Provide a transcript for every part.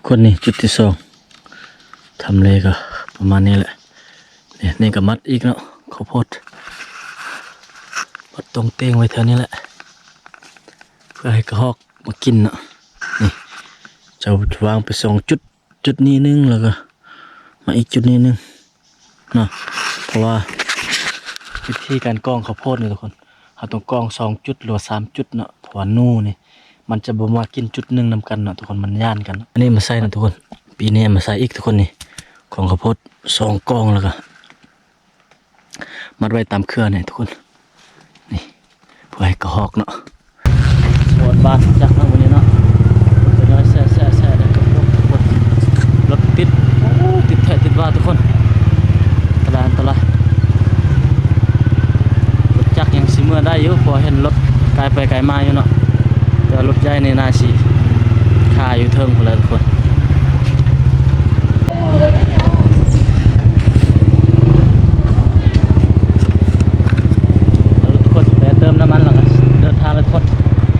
ຄົນນີ້ຈຸດທີສອງ ທຳເລກໍປະມານນີ້ແຫຼະ. ນີ້ ນີ້ກໍມັດອີກເນາະ ເຂົ້າໂພດ ມັດຕົງເຕງໄວ້ແຖວນີ້ແຫຼະ ເພື່ອໃຫ້ກະຮອກມາກິນເນາະ. ນີ້ ຈະວາງໄປສອງຈຸດ ຈຸດນີ້ໜຶ່ງ ແລ້ວກໍມາອີກຈຸດນີ້ໜຶ່ງເນາະ. ເພາະວ່າວິທີການກອງເຂົ້າໂພດນີ້ທຸກຄົນ ເຮົາຕ້ອງກອງສອງຈຸດ ຫຼືວ່າສາມຈຸດເນາະ ເພາະວ່າໜູນີ້ມັນຈະບໍ່ມາກິນຈຸດໜຶ່ງນຳກັນເນາະທຸກຄົນ ມັນຢ້ານກັນເນາະ. ອັນນີ້ມາໃສ່ເນາະທຸກຄົນ ປີນີ້ມາໃສ່ອີກທຸກຄົນ. ນີ້ກອງເຂົ້າໂພດສອງກອງ ແລ້ວກໍມັດໄວ້ຕາມເຄືອນີ້ທຸກຄົນ ນີ້ ເພື່ອໃຫ້ກະຮອກເນາະ. ໂຫດບາດຈັກເນາະມື້ນີ້ເນາະ ເປັນຫຍັງແຊະໆໆ ເດ້ທຸກຄົນ ລົດຕິດ ໂອ້ ຕິດແທ້ຕິດວ່າທຸກຄົນ ອັນຕະລາຍ ອັນຕະລາຍ. ລົດຈັກຍັງຊິເມືອໄດ້ຢູ່ ເພາະວ່າເຫັນລົດກາຍໄປກາຍມາຢູ່ເນາະ ແຕ່ວ່າລົດໃຫຍ່ນີ້ໜ້າຊິຄາຢູ່ເທິງພຸ້ນແຫຼະທຸກຄົນ. ທຸກຄົນ ໄປເຕີມນ້ຳມັນ ແລ້ວກໍເດີນທາງເລີຍທຸກຄົນ.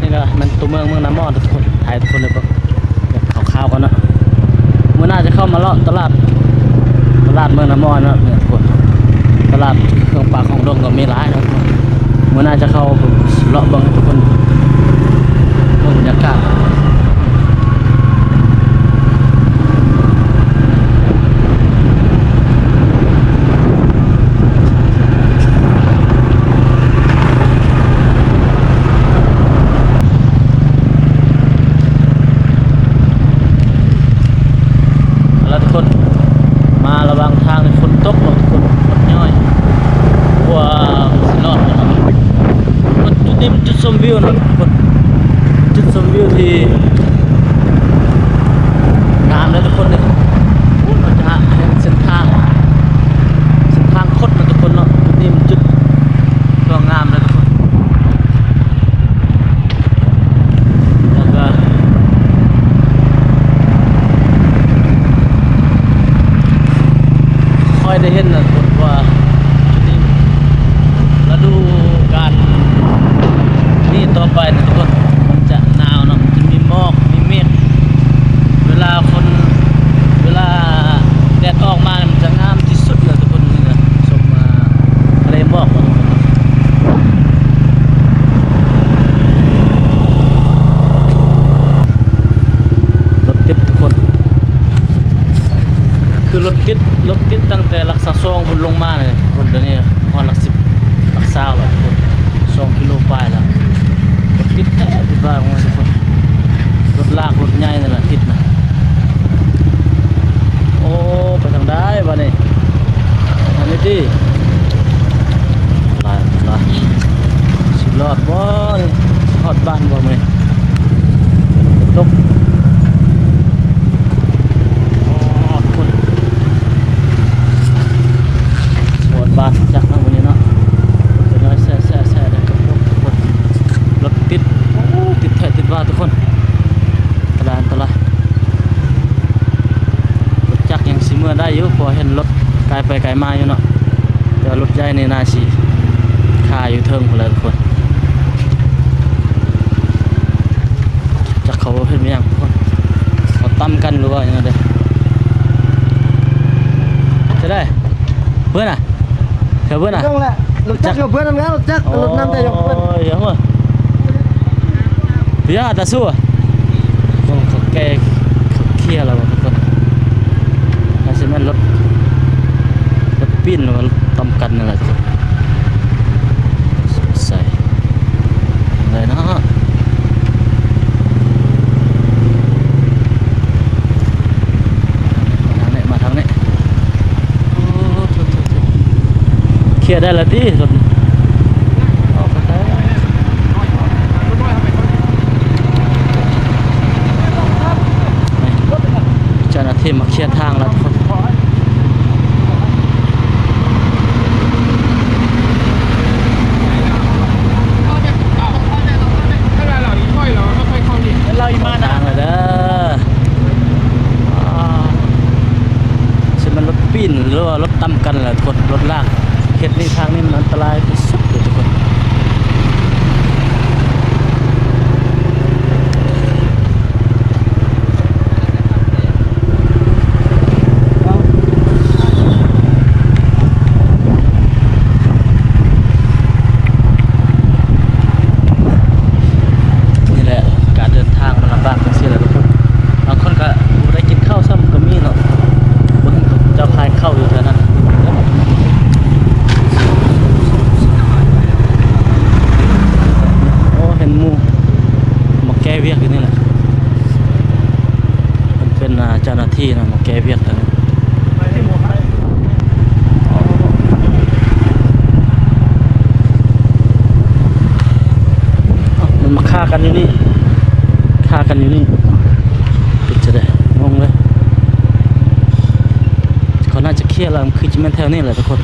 ນີ້ກໍແມ່ນຕົວເມືອງ ເມືອງນາໝໍ້ທຸກຄົນ ຖ່າຍໃຫ້ທຸກຄົນໄດ້ເບິ່ງແບບຄາວໆກ່ອນເນາະ. ມື້ໜ້າຈະເຂົ້າມາເລາະຕະຫຼາດ ຕະຫຼາດເມືອງນາໝໍ້ເນາະ ນີ້ທຸກຄົນ ຕະຫຼາດເຄື່ອງປ່າຂອງດົງກໍມີຫຼາຍເນາະ. ມື້ໜ້າຈະເຂົ້າເລາະເບິ່ງໃຫ້ທຸກຄົນເບິ່ງບັນຍາກາດ. ເອົາລະທຸກຄົນ ມາລະຫວ່າງທາງນີ້ຝົນຕົກເນາະທຸກຄົນ ຝົນຍ້ອຍ ກວ່າຊິລອດເນາະ. ຈຸດນີ້ມັນຈຸດຊົມວິວເນາະທຸກຄົນ ຈຸດຊົມວິວທີ່ງາມເລີຍທຸກຄົນເດີ. ໂອ້ ເຮົາຈະເຫັນເສັ້ນທາງ ເສັ້ນທາງຄົດເນາະທຸກຄົນເນາະ. ຈຸດນີ້ມັນຈຸດທີ່ວ່າງາມເລີຍທຸກຄົນ ແລ້ວກໍ ຂ້ອຍໄດ້ເຫັນນະ ວ່າ ລະດູການນີ້ຕໍ່ໄປນະທຸກຄົນ ມັນຈະໜາວເນາະ ມັນຈະມີໝອກ ມີເມກ. ເວລາຝົນ ເວລາແດດອອກມາ ມັນຈະງາມທີ່ສຸດເລີຍທຸກຄົນ. ນີ້ນະ ຊົມ ອ່າ ທະເລໝອກເນາະທຸກຄົນ. ລົດຕິດທຸກຄົນ ຄືລົດຕິດ ລົດຕິດຕັ້ງແຕ່ຫຼັກຊາວສອງພຸ້ນລົງມານີ້ທຸກຄົນ. ດຽວນີ້ຮອດຫຼັກສິບ ຫຼັກຊາວແລ້ວທຸກຄົນ ສອງກິໂລປາຍແລ້ວ. ລົດຕິດແທ້ ຕິດວ່າງງານທຸກຄົນ ລົດລາກລົດໃຫຍ່ນີ້ແຫຼະຕິດນະ. ໂອ້ ໄປທາງໃດບາດນີ້? ອັນນີ້ຕິ ຫຼາຍ ຫຼາຍ ຊິລອດບໍ່ນີ້? ຊິຮອດບ້ານບໍ່ມື້ນີ້? ຝົນຕົກ ໂອ້ ໂຫດບາດຈັກເນາະມື້ນີ້ເນາະ ເປັນຫຍັງແຊະໆໆ ເດ້ທຸກຄົນ. ລົດຕິດ ໂອ້ ຕິດແທ້ຕິດວ່າທຸກຄົນ ອັນຕະລາຍ ອັນຕະລາຍ. ລົດຈັກຍັງຊິເມືອໄດ້ຢູ່ ເພາະວ່າເຫັນລົດກາຍໄປກາຍມາຢູ່ເນາະ ແຕ່ວ່າລົດໃຫຍ່ນີ້ໜ້າຊິຄາຢູ່ເທິງພຸ້ນແຫຼະທຸກຄົນ. ຈັກເຂົາເຮັດແມ່ນຫຍັງທຸກຄົນ ເຂົາຕຳກັນ ຫຼືວ່າຫຍັງເດ້. ຈະໄດ້ ເບິ່ງນະ ແຖວເບິ່ງນະ ລົດຈັກຢູ່ເບື້ອງນັ້ນນະ ລົດຈັກ ໂອ້ຍ ລົດນ້ຳແຕ່ຢູ່ເບື້ອງ ເອີ ເບິ່ງນະ ຕາສູ້ ເບິ່ງເຂົາແກ່ ເຂົາເຄຍແລ້ວທຸກຄົນ. ອາດຊິແມ່ນລົດ ລົດປີ້ນ ຫຼືວ່າລົດຕຳກັນນັ້ນແຫຼະທຸກຄົນ. ສົງໄສໄດ້ເນາະ. ມາທາງນີ້ ມາທາງນີ້ ໂອ້ ໂທ້ໆໆ ເຄຍໄດ້ລະຕິ ລົດ ອອກໄປໄດ້ ນີ້ ເຈົ້າໜ້າທີ່ມາເຄຍທາງລະທຸກຄົນ. ທາງລະເດີ ອ່າ ຊິແມ່ນລົດປີ້ນ ຫຼືວ່າລົດຕຳກັນລະທຸກຄົນ ລົດລາກ. ເຂດນີ້ ທາງນີ້ມັນອັນຕະລາຍທີ່ສຸດເລີຍທຸກຄົນ. ໂ ວຽກ ມັນມາຄາກັນຢູ່ນີ້ ຄາກັນຢູ່ນີ້ ເປັນຈັ່ງໃດ ງົງເລີຍ. ເຂົາໜ້າຈະເຄຍແລ້ວ ຄືຈະແມ່ນແຖວນີ້ແຫຼະທຸກຄົນ.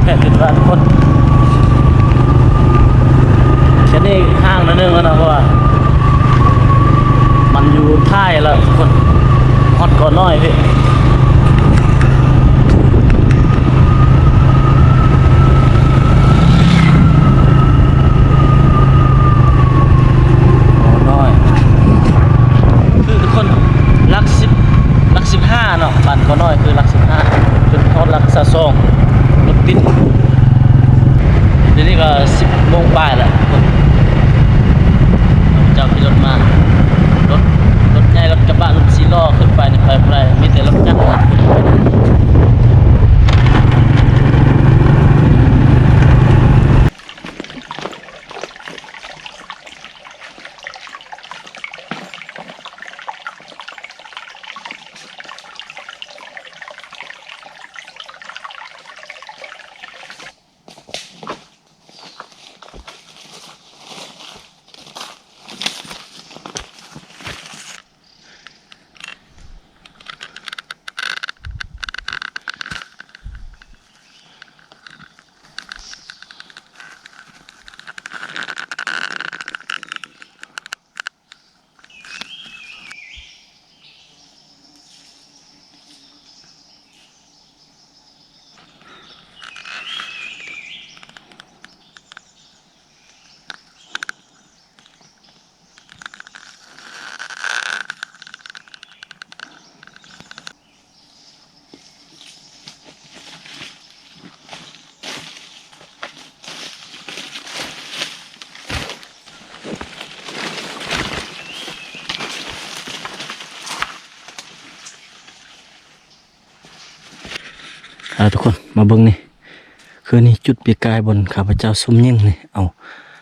ແທບເປັນວ່າທຸກຄົນ ເສັ້ນນີ້ຫ່າງໜ້ອຍໜຶ່ງແລ້ວເນາະ ເພາະວ່າມັນຢູ່ທ້າຍແລ້ວທຸກຄົນ ຮອດເກາະນ້ອຍພີ້. ເກາະນ້ອຍ ຄືທຸກຄົນ ຫຼັກສິບ ຫຼັກສິບຫ້າເນາະ ບ້ານເກາະນ້ອຍຄືຫຼັກສິບຫ້າ ຈົນຮອດຫຼັກຊາວສອງ ລົດຕິດ. ດຽວນີ້ກໍສິບໂມງປາຍແລ້ວ ເຈົ້າຂີ່ລົດມາ ລົດ ລົດໃຫຍ່ ລົດກະບະ ລົດສີ່ລໍ້ ຂຶ້ນໄປນີ້ໄປບໍ່ໄດ້ ມີແຕ່ລົດຈັກ. ອ່າ ທຸກຄົນມາເບິ່ງນີ້ ຄືນີ້ຈຸດປີກາຍບ່ອນຂ້າພະເຈົ້າຊຸມຍິງນີ້ ເອົາ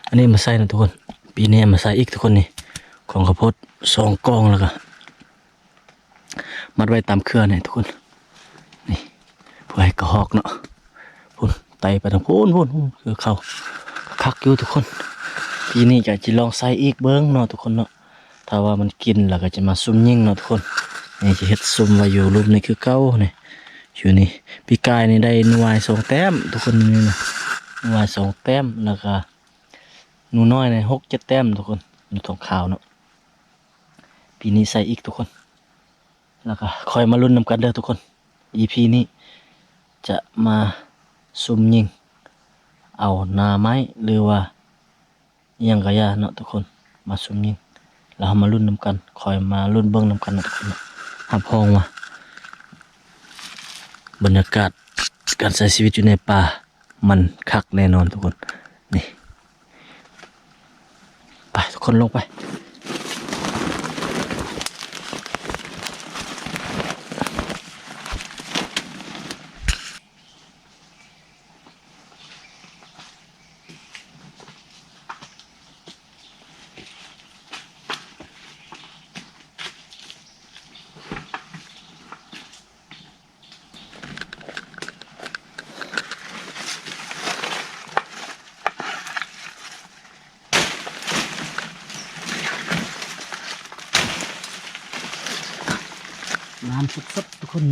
ອັນນີ້ມາໃສ່ນະທຸກຄົນ ປີນີ້ມາໃສ່ອີກທຸກຄົນນີ້ ຂອງຂ້າວໂພດສອງກອງ ແລ້ວກະມັດໄວ້ຕາມເຄືອນີ້ທຸກຄົນ ນີ້ ເພື່ອໃຫ້ກະຮອກເນາະ ພຸ້ນ ໄຕ່ໄປທາງພຸ້ນ ພຸ້ນ ພຸ້ນ ຄືເຂົາຄັກຢູ່ທຸກຄົນ ປີນີ້ກະຊິລອງໃສ່ອີກເບິ່ງເນາະທຸກຄົນເນາະ. ຖ້າວ່າມັນກິນແລ້ວກໍຈະມາຊຸມຍິງເນາະທຸກຄົນ ນີ້ຈະເຮັດຊຸມໄວ້ຢູ່ລຸ່ມນີ້ຄືເກົ່ານີ້ ຢູ່ນີ້ ປີກາຍນີ້ໄດ້ໜູວາຍສອງແຕ້ມທຸກຄົນ ນີ້ນະ ໜູວາຍສອງແຕ້ມ ແລ້ວກໍໜູນ້ອຍນີ້ຫົກເຈັດແຕ້ມທຸກຄົນ ຢູ່ທ້ອງຂາວເນາະ ປີນີ້ໃສ່ອີກທຸກຄົນ ແລ້ວກໍຄ່ອຍມາລຸ້ນນຳກັນເດີທຸກຄົນ ອີພີນີ້ຈະມາຊຸມຍິງເອົາໜ້າໄມ້ ຫຼືວ່າ ອີ່ຫຍັງກະຢ່າເນາະທຸກຄົນ ມາຊຸມຍິງ ແລ້ວເຮົາມາລຸ້ນນຳກັນ ຄ່ອຍມາລຸ້ນເບິ່ງນຳກັນເນາະທຸກຄົນເນາະ ຮັບຮອງວ່າບັນຍາກາດການໃຊ້ຊີວິດຢູ່ໃນປ່າ ມັນຄັກແນ່ນອນທຸກຄົນ ນີ້ ໄປທຸກຄົນລົງໄປ. ນ້ຳສົດໆ ທຸກຄົນ.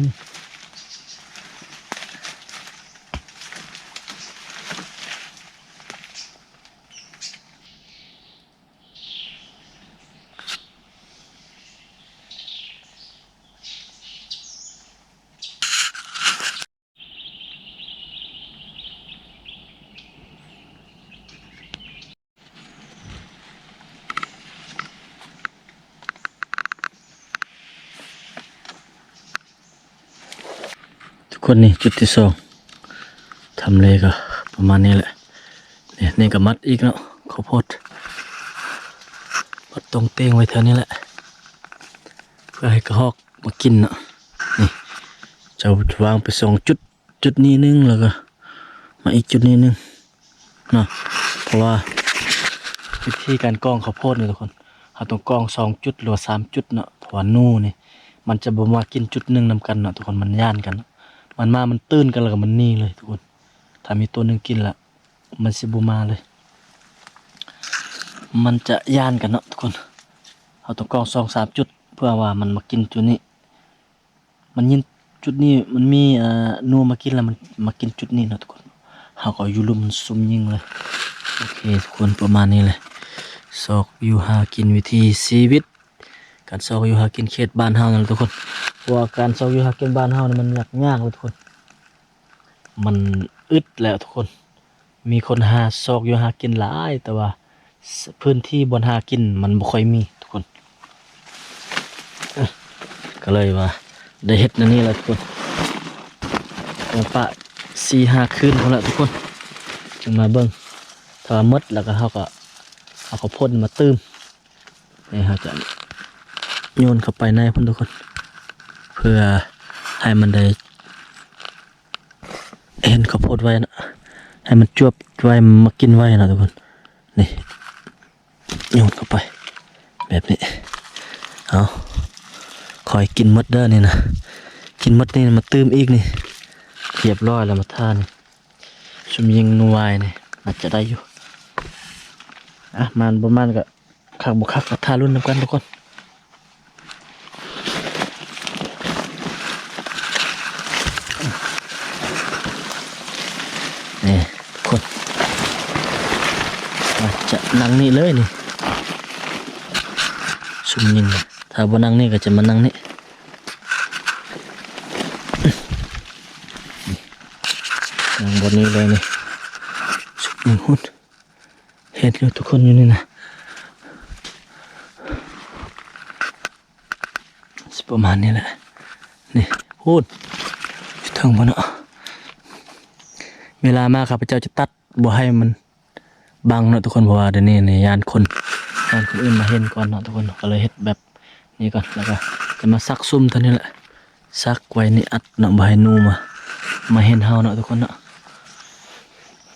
ທຸກຄົນ ນີ້ຈຸດທີສອງ ທຳເລກໍປະມານນີ້ແຫຼະ. ນີ້ກໍມັດອີກເນາະ ເຂົ້າໂພດ ມັດຕົງເຕ່ງໄວ້ແຖວນີ້ແຫຼະ ເພື່ອໃຫ້ກະຮອກມາກິນເນາະ. ນີ້ ເຈົ້າວາງໄປສອງຈຸດ ຈຸດນີ້ໜຶ່ງ ແລ້ວກໍມາອີກຈຸດນີ້ໜຶ່ງເນາະ. ເພາະວ່າວິທີການກ້ອງເຂົ້າໂພດນີ້ທຸກຄົນ ເຮົາຕ້ອງກ້ອງສອງຈຸດ ຫຼືວ່າສາມຈຸດເນາະ ເພາະວ່າໜູນີ້ມັນຈະບໍ່ມາກິນຈຸດໜຶ່ງນຳກັນເນາະທຸກຄົນ ມັນຢ້ານກັນເນາະ. ມັນມາ ມັນຕື່ນກັນ ແລ້ວກໍມັນໜີເລີຍທຸກຄົນ. ຖ້າມີຕົວໜຶ່ງກິນລະ ມັນຊິບໍ່ມາເລີຍ ມັນຈະຢ້ານກັນເນາະທຸກຄົນ. ເຮົາຕ້ອງກ້ອງສອງສາມຈຸດ ເພື່ອວ່າມັນມາກິນຈຸດນີ້ ມັນຍິນຈຸດນີ້ ມັນມີ ເອີ ໜູມາກິນ ແລ້ວມັນມາກິນຈຸດນີ້ເນາະທຸກຄົນ. ເຮົາກໍຢູ່ລຸ່ມຊຸມຍິງເລີຍ. ໂອເຄທຸກຄົນ ປະມານນີ້ແຫຼະ ຊອກຢູ່ຫາກິນ ວິຖີຊີວິດ ການຊອກຢູ່ຫາກິນເຂດບ້ານເຮົານັ້ນແຫຼະທຸກຄົນ. ເພາະວ່າການຊອກຢູ່ຫາກິນບ້ານເຮົານີ້ມັນຍາກໆເລີຍທຸກຄົນ ມັນອຶດແລ້ວທຸກຄົນ. ມີຄົນຫາຊອກຢູ່ຫາກິນຫຼາຍ ແຕ່ວ່າພື້ນທີ່ບ່ອນຫາກິນມັນບໍ່ຄ່ອຍມີທຸກຄົນ. ກໍເລີຍວ່າໄດ້ເຮັດແນວນີ້ແຫຼະທຸກຄົນ ຕ້ອງປະສີ່ຫ້າຄືນພຸ້ນແຫຼະທຸກຄົນ ຈຶ່ງມາເບິ່ງ. ຖ້າວ່າໝົດແລ້ວກໍ ເຮົາກໍເອົາເຂົ້າໂພດມາຕື່ມ. ນີ້ເຮົາຈະໂຍນເຂົ້າໄປໃນພຸ້ນທຸກຄົນ ເພື່ອໃຫ້ມັນໄດ້ ເຫັນເຂົ້າໂພດໄວເນາະ ໃຫ້ມັນຈວບໄວ ມາກິນໄວເນາະທຸກຄົນ. ນີ້ ໂຍນເຂົ້າໄປແບບນີ້. ເອົາ ຂ້ອຍກິນໝົດເດີນີ້ນະ ກິນໝົດນີ້ມາຕື່ມອີກນີ້. ຮຽບຮ້ອຍແລ້ວ ມາທ່ານີ້ ຊຸມຍິງໜູວາຍນີ້ ອາດຈະໄດ້ຢູ່. ອ່ະ ມານບໍ່ມານກໍ ຄັກບໍ່ຄັກກໍຖ້າລຸ້ນນຳກັນທຸກຄົນ. ນີ້ທຸກຄົນ ອາດຈະນັ່ງນີ້ເລີຍນີ້ ຊຸມຍິງ. ຖ້າບໍ່ນັ່ງນີ້ກໍຈະມານັ່ງນີ້ ນັ່ງບ່ອນນີ້ເລີຍນີ້ ຊຸມຍິງພຸ້ນ. ເຫັນຢູ່ທຸກຄົນ ຢູ່ນີ້ນະ ຊິປະມານນີ້ແຫຼະ. ນີ້ພຸ້ນ ຢູ່ເທິງພຸ້ນເນາະ. ເວລາມາຂ້າພະເຈົ້າຈະຕັດບໍ່ໃຫ້ມັນບັງເນາະທຸກຄົນ ເພາະວ່າດຽວນີ້ນີ້ຢ້ານຄົນ ຢ້ານຄົນອື່ນມາເຫັນກ່ອນເນາະທຸກຄົນ ກໍເລີຍເຮັດແບບນີ້ກ່ອນ ແລ້ວກໍຈະມາສັກຊຸມເທົ່ານີ້ແຫຼະ. ສັກໄວ້ນີ້ອັດເນາະ ບໍ່ໃຫ້ໜູມາ ມາເຫັນເຮົາເນາະທຸກຄົນເນາະ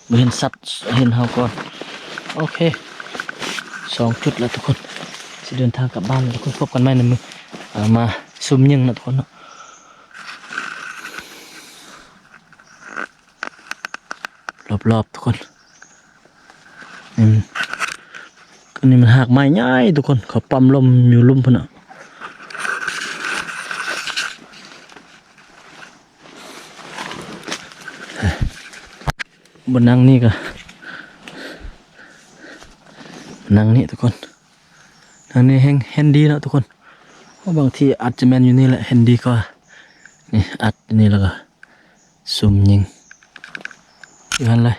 ບໍ່ເຫັນສັດເຫັນເຮົາກ່ອນ. ໂອເຄ ສອງຈຸດແລ້ວທຸກຄົນ ຊິເດີນທາງກັບບ້ານແລ້ວທຸກຄົນ. ພົບກັນໃໝ່ໃນມື້ ເອີ ມາຊຸມຍິງເນາະທຸກຄົນເນາະ. ລອບໆທຸກຄົນ ອືມ ອັນນີ້ມັນຮາກໄມ້ໃຫຍ່ທຸກຄົນ ເຂົາປ້ຳລົມຢູ່ລຸ່ມພຸ້ນນະ. ບ່ອນນັ່ງນີ້ກໍ ນັ່ງນີ້ທຸກຄົນ ອັນນີ້ແຮ່ງເຫັນດີເນາະທຸກຄົນ. ໂອ້ ບາງທີອາດຈະແມ່ນຢູ່ນີ້ແຫຼະ ເຫັນດີກວ່າ. ນີ້ອັດຢູ່ນີ້ ແລ້ວກໍຊຸມຍິງຢູ່ຫັ້ນເລີຍ.